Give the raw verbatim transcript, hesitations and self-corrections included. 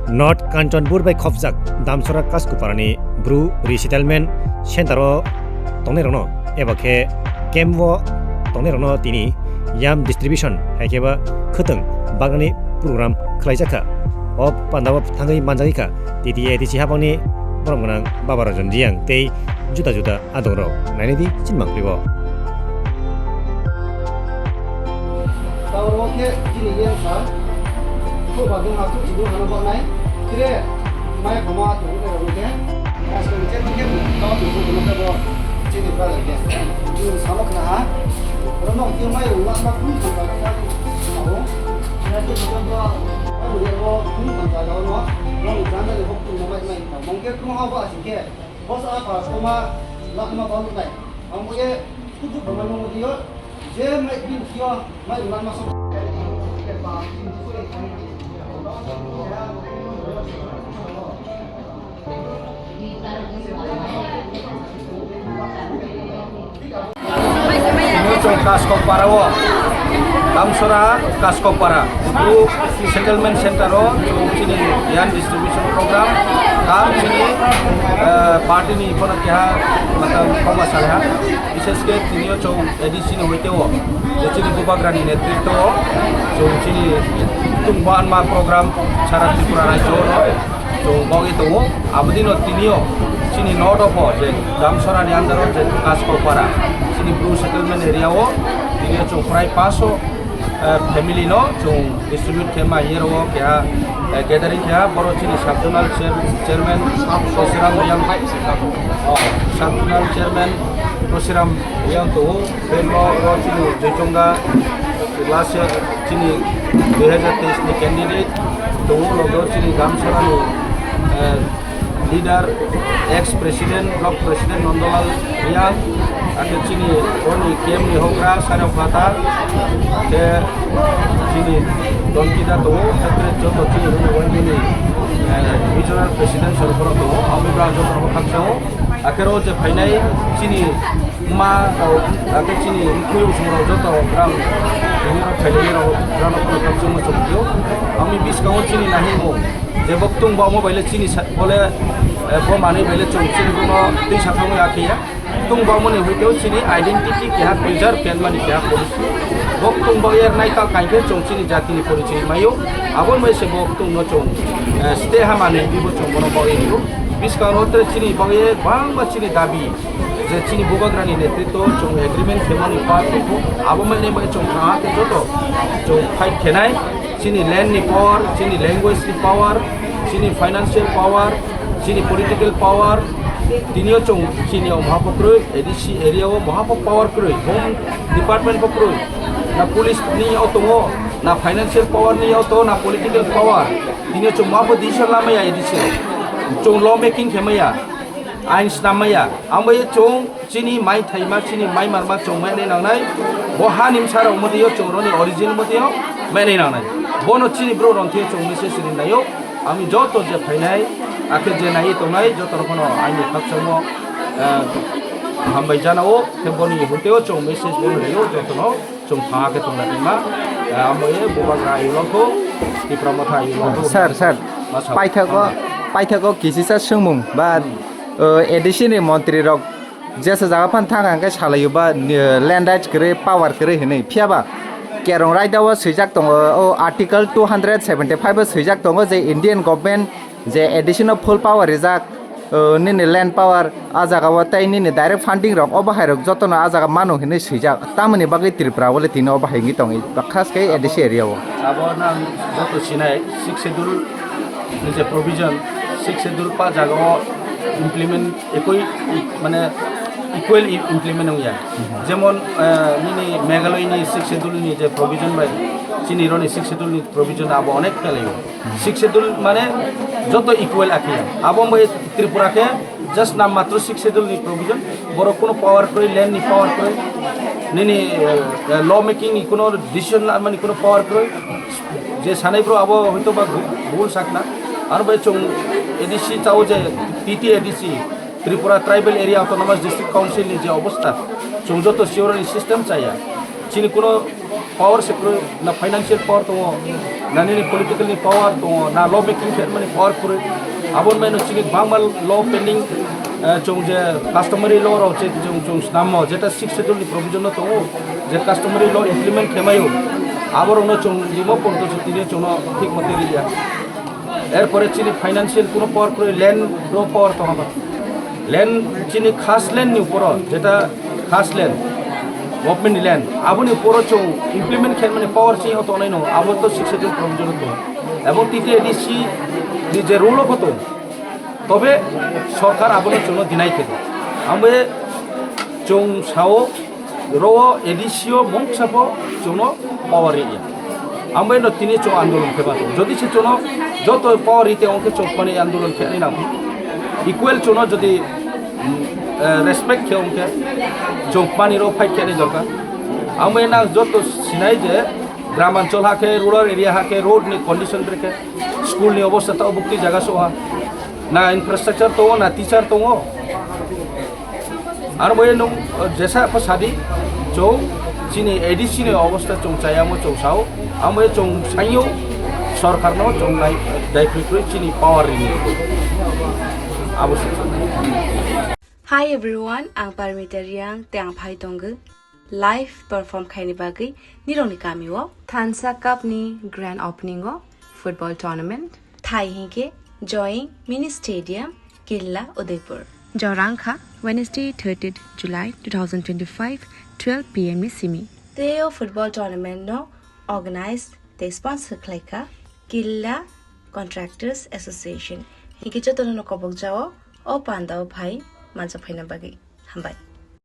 North Kanchanpur bai khopjak Damsora Kaskoparani Bru Resettlement Center o tongnairokno eba khe camp o tongnairokno tini yam distribution hai khe ba khwtwng bagnani program khlaijak kha. O pandao thangwi manjagwi kha T T A A D C habangni borom gwnang Baba Rajan Riyang tei juda juda adongrok. Nainidi chini mangpili o. Tauro khe chini yang sa, kho ba dong ha, kho chini hana ba nai, kire mai khoma tu ne ro ke, as ko che ke tu ta tu ko na bo chini ba ke. Chini sama khna ha, ro no ke mai ro ma kun ka ka. Ro ke ko ba, ai ro ko kun ka ka no, ro ni janda le ko kun mai mai. Mong ke kun ha ba si ke. Bos a pa koma lakma balu nai. Ang mo ye kudu koma mo diyo. Je mai bin kiyo mai lakma so. Tini chwng Kaskopara o, Damsora Kaskopara, Bru Settlement Center o chwng chini yan distribution program, kam chini, eh, party ni bono keha mata koma salha, bishesh khe tini o chwng A D C ni hoite o, je chini Bubagra ni netritwo o, chwng chini tungbanma program sara Tripura rajyo o. Chwng bogwi tongo. Abodino tinio chini north o pho je Damsora ni under o je Kaskopara, chini Bru settlement area o tinio chwng prai paso, eh, family no chwng distribute khe ma hiye ro keha, eh, gathering keha boro chini sub zonal chair-, chairman Sosiram Riyang, oh, sub zonal chairman Sosiram Riyang tongo. Beno oro chini Joichonga last year chini dui hajar teis ni candidate tongo, loge o chini Damsora ni, eh, leader, ex president, block president Nondolal Riyang, ake chini oni camp ni hogra Sarao Phata, ke chini Donkida tongo, khetre joto chini oni Y B ni, eh, regional president sorokoro tongo, aboni bagwi joto no khakchangno. Akhero je phainai chini ma rok, ake chini mkhuyung song rok joto rang, rang phainai rok, rang rok khakchangno chukphio. Ami biskango chini nahi bo, je bo ktung bo omo baile chini sa-, bole, eh, bo manwi baile chwng chini bono twi sathangwi akhiya. Ktung bo omoni hwnkhe chini identity keha preserve khenmani keha policy. Bo ktung bo ernai kal kankhe chwng chini jatini porichoi maio. Aboni bai se bo ktung no chwng, eh, stay ha manwi bibo chwng bono bo rio. Biskango tere chini bagwi bangma chini dabi, je chini Bubagrani netritwo chwng agreement khemani part tongkho, abo mani bai chwng thangha khe joto chwng fight khenai, chini land ni power, chini language ni power, chini financial power, chini political power, tinio chwng chini o maha pho kwrwi, A D C area o maha pho power kwrwi, home department pho kwrwi, na police ni o tongo, na financial power ni o tongo, na political power. Tini chwng ma bo decision lamaya A D C rok. Chwng law making khe maya, ain snam maya. Ang bai chwng chini mai thaima, chini mai marma chwng mai nai nangnai. Bo ha ni bwsa rok motio chwng roni origin motio mai nai nangnai. Bono chini bro rong thio chwng message rin naio. Ami joto je phainai, akhe je nai tongnai, joto rok no aini khakchangmo, eh, hambai janao, khe boni hwnkhe o chwng message bono rio joto no. Chwng thangha khe tongna tongma, eh, amo e Bubagra ayulangkho, Tipra Motha ayulangkho. Sir, sir, ma sao? Paithago, paithago kisisa swngmung ba, eh, A D C ni montri rok jesa jaga phan thang hang khe salaio ba, eh, land rights kwrwi, power kwrwi hinwi. Phiya ba Kerong Raida o swijak tongo, o Article two hundred seventy five o swijak tongo je Indian government je A D C no full power rijak, o, nini land power a jaga o tei nini direct funding rok o bahai rok jotono a jaga mano hinwi swijak, tamoni bagwi Tripura o le tini o bahai wngwi tongwi, khas khe A D C area o. Abo nang joto sinai, Sixth Schedule ni je provision, Sixth Schedule pa jaga o implement ekoi, mane, equal i-, implement wngya. Jemon, eh, nini Meghalaya ni Sixth Schedule ni je provision bai chini roni Sixth Schedule ni provision abo onek phelaio. Sixth Schedule mane joto equal akhe. Abo bai Tripura khe just nam matro Sixth Schedule ni provision. Borok kuno power kwrwi, land ni power kwrwi, nini, eh, law making ni kuno decision lamani kuno power kwrwi. Je sanai bro abo hoito ba gu-, bul sakna. Aro bai chwng A D C chao je T T A D C, Tripura Tribal Area Autonomous District Council ni je obostha, chwng joto siorani system chaya. Chini kuno Power se kwrwi, na financial power tongo, na nini political ni power tongo, na law making khe mani power kwrwi. Aboni bai no chini bangma law pending, eh, chwng je customary law rok je chwng, chwng snammo, jeta sixth schedule ni provision no tongo, je customary law implement khe maio, aborok no chwng rimo porjonto se tini chwng no thik mote riya. Erpore chini financial kuno power kwrwi, land ro power tongo ba. Land chini khas land ni uporo, jeta khas land, government ni land, aboni uporo chwng implement khe mani power chini hoto nai no, abo to sixth schedule provision to. Abo T T A D C ni je rule of to. Tobe sorkar abono chwngno deny khe. Ambe chwng sao, ro A D C o mungsa pho chwngno power ri ya. Ambe no tini chwng andolon khe ba. Jodi se chwngno joto power rite ongkhe chwng pani andolon khe ni nang. Equal chwngno jodi, mm, eh, respect khe ongkhe chwng pani ro fight khe ni dorkar. Ambe na joto sinai je gram anchol ha khe, rural area ha khe, road ni condition re khe, school ni obostha ta bukti jaga soha. Na infrastructure tongo, na teacher tongo. Aro bai nung jesa pha sadi, chwng chini A D C ni obostha chwng chayamo chwng sao, amo chwng sayo sorkar no chwng nai dai phrwi phrwi chini power rini. Abo se. Hi everyone, ang Parmita Riang, te ang phai tongo live perform khaini bagwi nirokni kamio. Thansa Cup ni grand opening o football tournament. Thai hinkhe Joying Mini Stadium, Killa, Udaipur. Jorang kha Wednesday, thirtieth July two thousand twenty-five, twelve P M ni simi. Tei o football tournament no organize tei sponsor khlai kha Killa Contractors Association. Hinkhe jotono no kobok jao o pandao phai mansa phaina bagwi. Hambai.